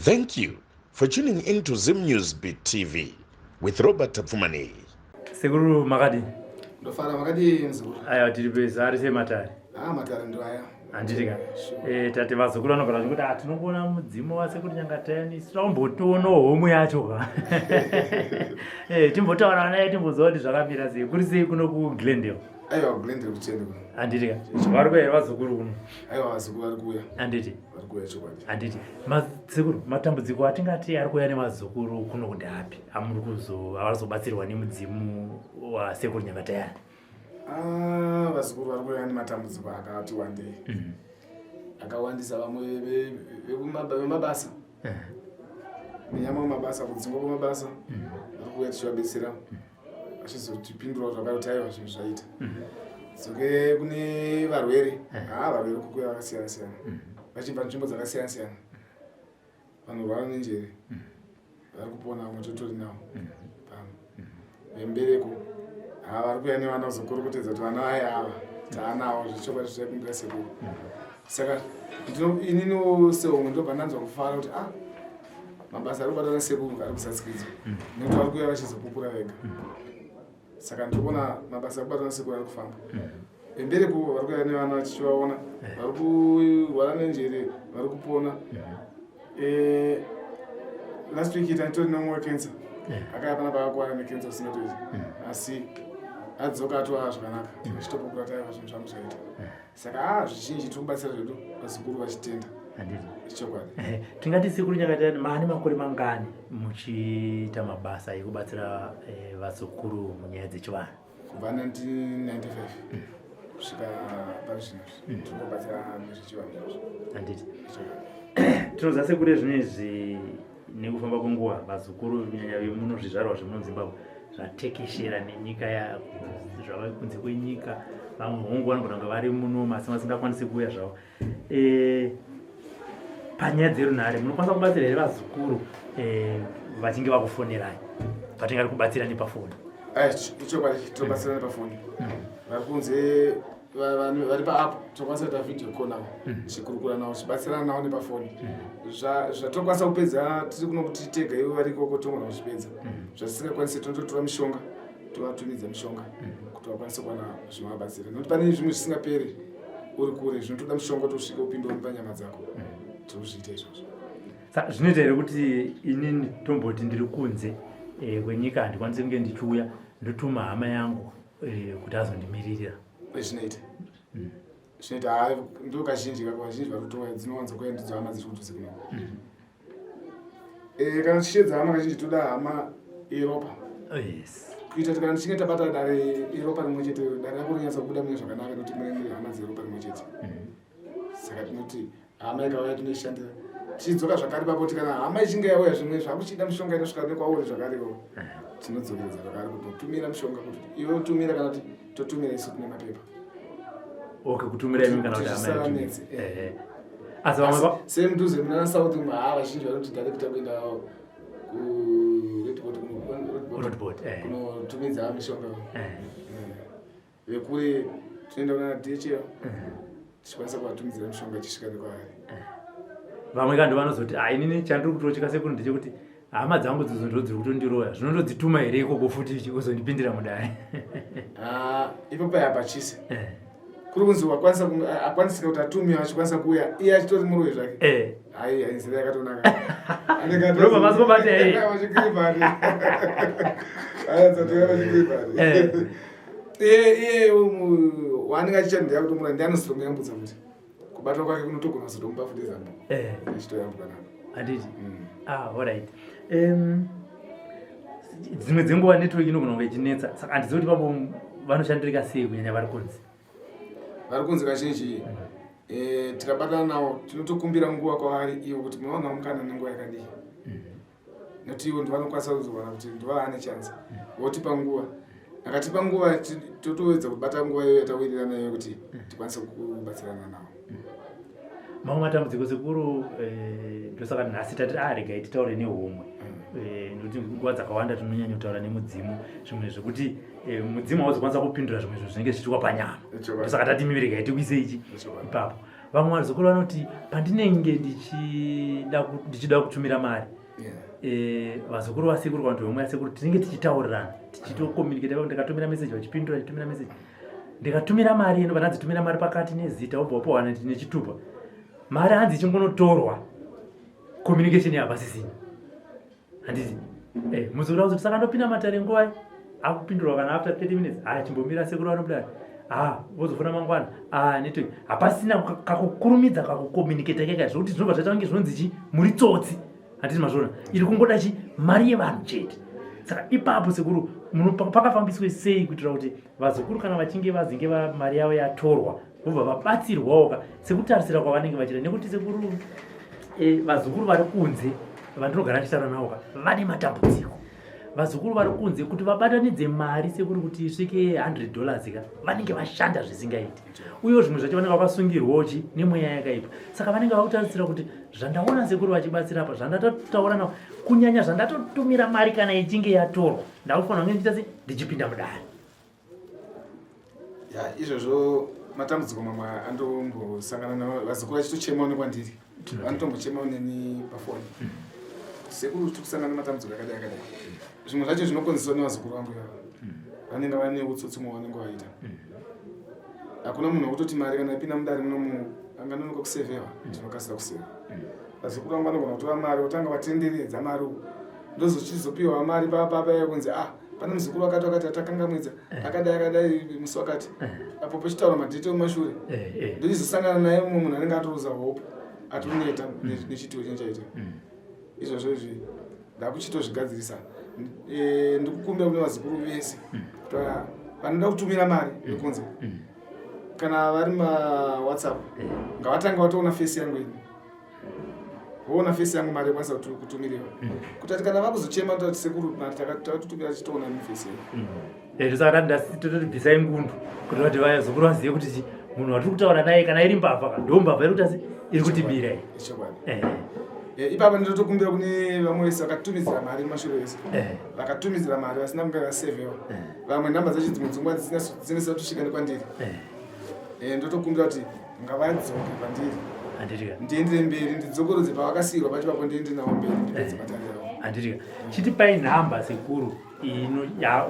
Thank you for tuning in to Zim News Beat TV with Robert Tapfumaneyi. Sekuru makadii? Ndofara makadii mzukuru? Aiwa tiri pese ari sei matare? Ah matare ndo aya. Handiti ka. Eh tate vazukuru vanogara vachikuti ah tinongoona mudzimu wasekuru Nyangatayani isu takumbotoonawo homwe yacho ka. Eh timbotaura naye timboziva kuti zvakamira sei. Kuri sei kuno ku Glendale? Aiwa Glendale kuchende kuno. Handiti ka. Vari kuya vazukuru kuno. Aiwa vazukuru vari kuuya. Handiti. Vari kuuya chokwadi. Handiti. Masekuru matambudziko atingati ari kuuya nemazukuru kuno kundeapi amuri kuzo avarizobatsirwa nemudzimu wasekuru Nyangatayani? Ah, vazukuru vari kuuya nematambudziko akati wandei. Akawandisa vamwe vemabasa. Minyama mumabasa, kudzingwa kwemabasa. Vari kuuya tichivabetsera. Vachizotipindura zvakare kuti aiwa zvinhu zvaita. Dzoke kune varwere. Ah, varwere kukuya vakasiyana siyana. Vachibva nzvimbo dzakasiyana siyana. Vanorwara nenjere. Vari kupona vamwe totori navo. Pano. Vembereko. Ah, vari kuuya nevana kuzokorokotedza kuti vana vaya ava taanawo zvechokwadi zvichakumbira sekuru. Saka ininiwo seumwe ndobva ndanzwa kufara kuti ah mabasa ari kubatwa nasekuru ari kusatsikidzwa nekuti vari kuuya vachizopupura vega. Saka ndiri kuona mabasa ari kubatwa nasekuru ari kufamba. Embereko vari kuuya nevana vachivaona, vari kurwara nenjere vari kupona. Last week tanitori nemumwe wecancer akauya panapa akakuwara necancer usingatoiti, asi adzoka atova zvakanaka achitopupura taiva zvinhu zvangu zvaita. Saka zvizhinji tiri kubatsira zvedu vazukuru vachitenda. Handiti. Chokwadi. Tingati sekuru Nyangatayani maane makore mangani muchiita mabasa ekubatsira vazukuru munyaya dzechivanhu? Kubva 1995 kusvika pari zvino tiri kubatsira nezvechivanhu izvozvo. Handiti. Tinoziva sekuru zvinezvi nekufamba kwenguva vazukuru kunyanya vemuno zvizvarwa zvemuno muZimbabwe zvatekeshera nenyika zvava kunze kwenyika, vamwe hongu vanogona kunge vari muno asi vasingakwanisi kuuya zvavo. Panyaya dzerunhare munokwanisa kubatsira here vazukuru vachinge vakufonerai vatingari kubatsira nepafoni? Ichokwadi tinobatsira nepafoni. Vari kunze vari paapp tinokwanisa kuita video call navo, tichikurukura navo, tichibatsirana navo nepafoni. Zvatokwanisa kupedza tiri kuno kuti tega ivo vari ikoko togona kuzvipedza. Zvatisingakwanisi tinototora mishonga tovatumidza mishonga kuti vakwanise kuwana zvinovabatsira, nekuti pane zvimwe zvisingaperi uri kure, zvinotoda mushonga kuti usvike upinde uri panyama dzako. Tiri kuzviita izvozvo. Zvinoita here kuti inini tomboti ndiri kunze kwenyika handikwanisi kunge ndichiuya, ndotuma hama yangu kuti azondimiririra? Zvinoita. Zvinoita. Ndo kazhinji kako vazhinji vari kutoya dzinowanza kuya ndidzo hama dziri kudhuze kuno. Kana tichiedza hama kazhinji toda hama yeropa. Oh, yes. Kuita kuti kana tichinge tabata dare yeropa rimwe chete, dare rako rinyatsa kubuda mune zvakanaka nekuti mune muri hama dzeropa rimwe chete. Saka tinoti hama ikauya tinoishandira tichidzoka zvakare ipapo kuti kana hama ichinge yauya zvimwe zvakuchida mishonga inosvika nekwauri zvakarewo, tinodzokeredza zvakare kuti totumira mishonga kuti iwe utumira kana kuti totumira isu tine mapepa. Okay, kutumira imi kana kuti hama yatumira. Zvisavanetse. Asi vamwe Semudhuze munana South umu, haa vazhinji vanoti direct kuenda Roadboard, eh. kunotumidza mishonga. Vekure tinoenda kuna DHL tichikwanisa kuvatumidzira mishonga ichisvika nekwavari. Vamwe kanhu vanozoti ah, inini chandiri kutotya sekuru ndechekuti hama dzangu dzidzo ndo dziri kutondiroya, zvinondodzituma here ikoko futi kuzondipindira mudare? Ah, ipo paya pachise kuri kunzi wakwanisa akwanisika kuti atume achikwanisa kuuya iye achitori muroyi zvake. Hai, hai, nzira yakatonaka. Ropa masiko-bata, eh. Iye iye waanenge achishandira kutomura ndiye anozotomuyambudza futi. Kubatwa kwake kunotogona kuzotomupa futi zambo. Achitoyambuka nako. Handiti. Ah, alright. Dzimwe dzenguva network inogona kunge ichinetsa, saka handizivi kuti ipapo vanoshandirika sei kunyanya vari kunze. Vari kunze kazhinji tikabatana navo tinotokumbira nguva kwavari ivo kuti munowana mukana nenguva yakadii, nekuti ivo ndivanokwanisa kuzowana kuti ndivaane chance votipa nguva. Akatipa nguva totoedza kubata nguva iyoyo yatawirirana iyoyo kuti tikwanise kubatsirana navo. Mamwe matambudziko sekuru, ndosaka nhasi tati ah, regai titaure nehomwe, nekuti nguva dzakawanda tinonyanya kutaura nemudzimu, zvimwe zvekuti mudzimu hauzokwanisa kupindura zvimwe zvinhu zvinenge zvichiitwa panyama. Ndosaka tati mimi regai tikuise ichi ipapo. Vamwe vazukuru vanoti pandinenge ndichida kutumira mari, vazukuru vasekuru kana kuti vamwe vasekuru tinenge tichitaurirana, tichitokommunicate. Ndikatumira message vachipindura, chitumira message, ndikatumira mari ino, vanadzitumira mari pakati nezita, wobva wapiwa nechitupa. Mari hanzi ichingonotorwa, communication yavasisina, handiti? Muzukuru akuzoti saka ndopinda matare nguvai? Akupindurwa kana after 30 minutes, ha, chimbomira, sekuru vanobuda, ha, vozofona mangwana. A network hapasina, kakukurumidza kakucommunicata keka, zvokuti zvinobva zvaita kunge zvinonzi chi muri tsotsi, handiti? Mazvona, iri kungoda chi mari yevanhu chete. Saka ipapo sekuru, pakafambiswe sei kuitira kuti vazukuru kana vachinge vazinge mari yavo yatorwa vobva vabatsirwawo ka sekutarisira kwavanenge vachiita? Nekuti sekuru, vazukuru vari kunze vandinogara ndichitaura navo ka vane matambudziko. Vazukuru vari kunze kuti vabatanidze mari sekuri kuti isvike $100 ka, vanenge vashanda zvisingaiti, uyewo zvimwe zvacho vanenge vakasungirwawo chi nemweya yakaipa. Saka vanenge vakutarisira kuti zvandaona sekuru vachibatsira apa, zvandatotaura navo, kunyanya zvandatotumira mari, kana ichinge yatorwa ndakufanira kunge ndichita se ndichipinda mudare. Ya, izvozvo matambudziko mamwe andombosangana navo, vazukuru vachitochemawo nekwandiri, vanotombochemawo neni pafoni, "Sekuru, tiri kusangana nematambudziko akadai akadai." Zvimwe zvacho zvinokonzeswa nevazukuru vangu ivava, vanenge vane utsotsi mwe vanenge vaita. Hakuna munhu wekutoti mari kana ipinda mudare munomu anganonoka kusevhewa, ndinokasira kusevha. Vazukuru vangu vanogona kutora mari, votanga vatenderedza mari uku, ndozochizopiwa mari papapa kunzi, "Ah, pane muzukuru wakati wakati atakangamwidza akadai akadai musi wakati." Apo pachitaura madhete emumashure, ndochizosangana naye mumwe munhu anenge atoruza hope, atoneta nechitiwo chinenge chaita. Izvozvo izvi ndakuchitozvigadzirisa. Ndikukumbira kune vazukuru vese kuti vanoda kutumira mari vekunze, kana vari maWhatsApp, ngavatange vatoona face yangu ini, voona face yangu, mari yekwanisa kutumiriwa, kuti ati kana vakuzochema toti, "Sekuru, mari takatotumira tichitoona mufesi yedu." Saka tototi bvisai ngundu kuti vati vazukuru vazive kuti munhu watiri kutaura naye, kana iri mbavha ka, ndo mbavha iri kuti asi iri kutibira iyi. Ichokwadi. Ipapa ndinotokumbira kune vamwe vese vakatumidzira mari mumashure ese, vakatumidzira mari vasina kunge vasevhewa, vamwe nhamba dzacho dzimwe dzingwa dzinenge dzatosvika nekwandiri, ndotokumbira kuti ngavadzoke kwandiri, Handitika. ndiendere mberi, ndidzokorodze pavakasiyirwa pacho papo, ndiende navo mberi, ndipedze matare avo. Handitika. Chitipai nhamba sekuru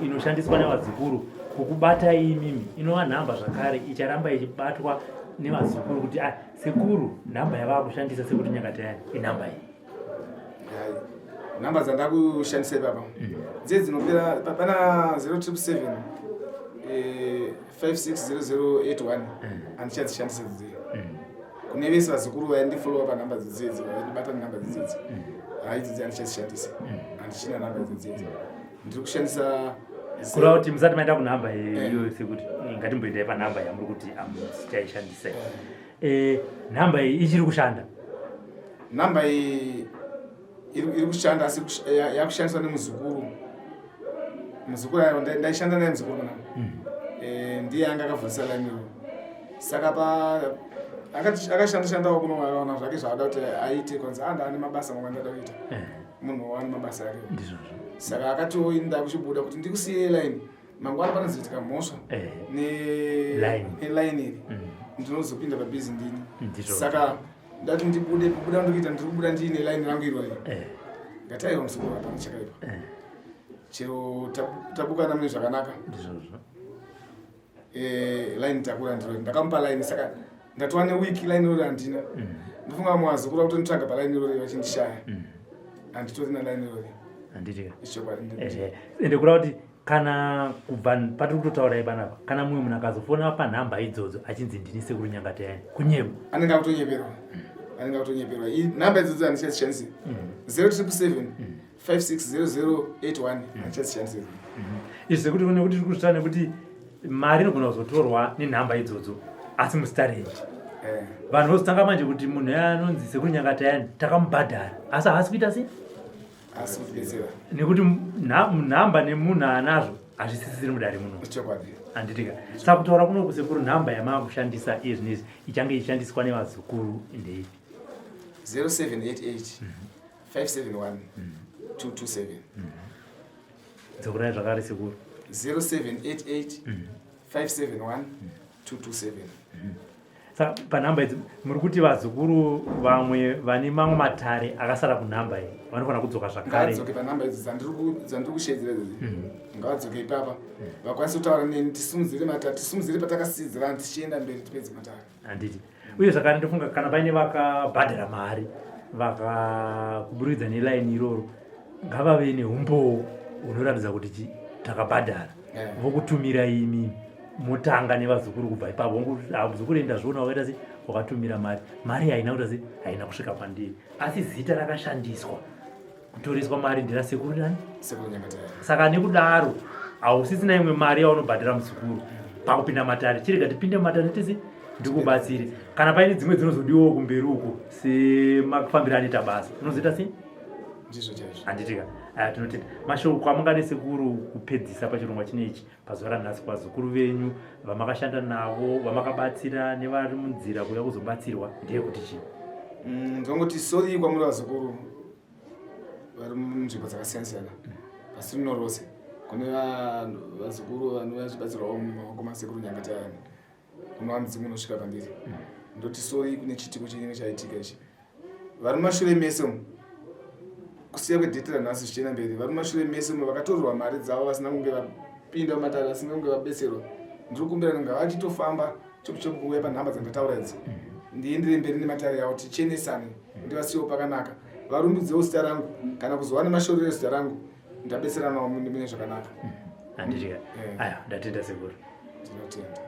inoshandiswa nevazukuru kukubatai imimi, inova nhamba zvakare icharamba ichibatwa nevazukuru kuti, ah, sekuru nhamba yavava kushandisa sekuti Nyakatayani inhamba iyi. Hai, nhamba dzandakushandisa ipapa dziye dzinopera pana 0777 560081, handichadzishandisa dzidziye. Kune vese vazukuru vaindifollowa panhamba dzidzidzi, vaindibata nenhamba dzidzidzi, hai, idzidzi handichadzishandisa, handichina nhamba idzidzidzi, ndiri kushandisa Kureva kuti musati maenda kunhamba iyoyo sekuti, ngatimboendai panhamba yamuri kuti amuchaishandisa. Nhamba iyi ichiri kushanda? Nhamba iyi iri kushanda, asi yakushandiswa nemuzukuru. Muzukuru ayo ndaishanda naye, muzukuru kana ndiye anga akavhurisa line iro. Saka pa akashanda shandawo kuno, akaona zvake zvaada kuti aite, kwanzi anda ane mabasa mamwe andada kuita. Munhu wane mabasa ake. Ndizvozvo. Saka akatiwo inda kuchibuda kuti ndikusiye line, mangwana panozoitika mhosva Line. neline iri, ndinozopinda pabhizi ndini. Ndizvozvo. Saka ndati ndibude, kubuda ndikuita, ndiri kubuda ndiine line rangu irori. Ngati aiwa muzukuru, hapana chakaipa, chero tabukana mune zvakanaka. Ndizvozvo. Line takura ndiro ndakamupa line, saka ndatova newiki line irori handina. Ndofunga vamwe vazukuru vakutonditsvaga paline irori vachindishaya, handitorina line irori. Handitika. Ichokwadi. Ende kureva kuti kana kubva patiri kutotaurai panapa, kana mumwe munhu akazofona panhamba idzodzo achinzi ndini sekuru Nyangatayani, kunyeba. Anenge akutonyeperwa, anenge akutonyeperwa. Nhamba idzodzo handichadzishandisi, 0777 560081 handichadzishandisi. Izvi sekuti nekuti tiri kuzvitaura nekuti mari inogona kuzotorwa nenhamba idzodzo asi muzita renyu. Vanhu vozotanga manje kuti munhu anonzi sekuru Nyangatayani takamubhadhara, asi haasi kuita sei? Asi kutibetsera. Nekuti nhamba nemunhu anazvo hazvisisiri mudare muno. Chokwadi. Handitika. Saka kutaura kunoku sekuru, nhamba yamava kushandisa iye zvinezvi ichange ichishandiswa nevazukuru ndeipi? 0788 571 227. Dzokerai zvakare sekuru. 0788 571 227. Saka panhamba idzi muri kuti vazukuru vamwe vane mamwe matare akasara kunhamba iyi vanofanira kudzoka zvakare. Ngavadzoke panhamba idzi dzandiri kushedzera idzi. Ngavadzoke ipapa vakwanise kutaura neni tisimudzire matare, tisimudzire patakasiidzirana tichienda mberi tipedze matare. Handiti. Uye zvakare ndofunga kana paine vakabhadhara mari vakakuburikidza nelaini iroro ngavave neumbowo hunoratidza kuti takabhadhara vokutumira imi motanga nevazukuru kubva ipapo. Muzukuru enda zviona wakaita se wakatumira mari, mari haina kuita se haina kusvika kwandiri, asi zita rakashandiswa kutoreswa mari nderasekuru nani. Saka nekudaro hausisina imwe mari yaunobhadhara muzukuru pakupinda matare. Chirega tipinde mumatare tese ndikubatsire. Kana paine dzimwe dzinozodiwawo kumberi uko semafambiro anoita basa unozoita sei? Ndizvo chaizvo. Handitika. Aya tinotenda mashoko amungade sekuru kupedzisa pachirongwa chine ichi pazuva ranhasi kwazukuru venyu vamakashanda navo, vamakabatsira nevari munzira kuuya kuzobatsirwa ndeyekuti chii? Ndinongoti sori kwamuri vazukuru vari munzvimbo dzakasiyana siyana pasi rino rose. Kune vazukuru vanouya vachibatsirwawo mumaoko masekuru Nyangatayani, kunova mudzimu unosvika pandiri. Ndoti sori kune chiitiko chinenge chaitika ichi. Vari mumashure mese umu, kusiya kwedheti ranhasi zvichienda mberi, vari mumashure mese umu vakatorerwa mari dzavo vasina kunge vapinda mumatare, vasina kunge vabetserwa, ndiri kukumbira ngavachitofamba chopu chopu kuuya panhamba dzandataura idzi, ndiendere mberi nematare yavo, tichenesane, ndivasiyewo pakanaka, varumbidzewo zita rangu kana kuzova nemashorero ezita rangu, ndabetseranawo mune zvakanaka. Handiti. Aya, ndatenda sekuru. Ndinotenda.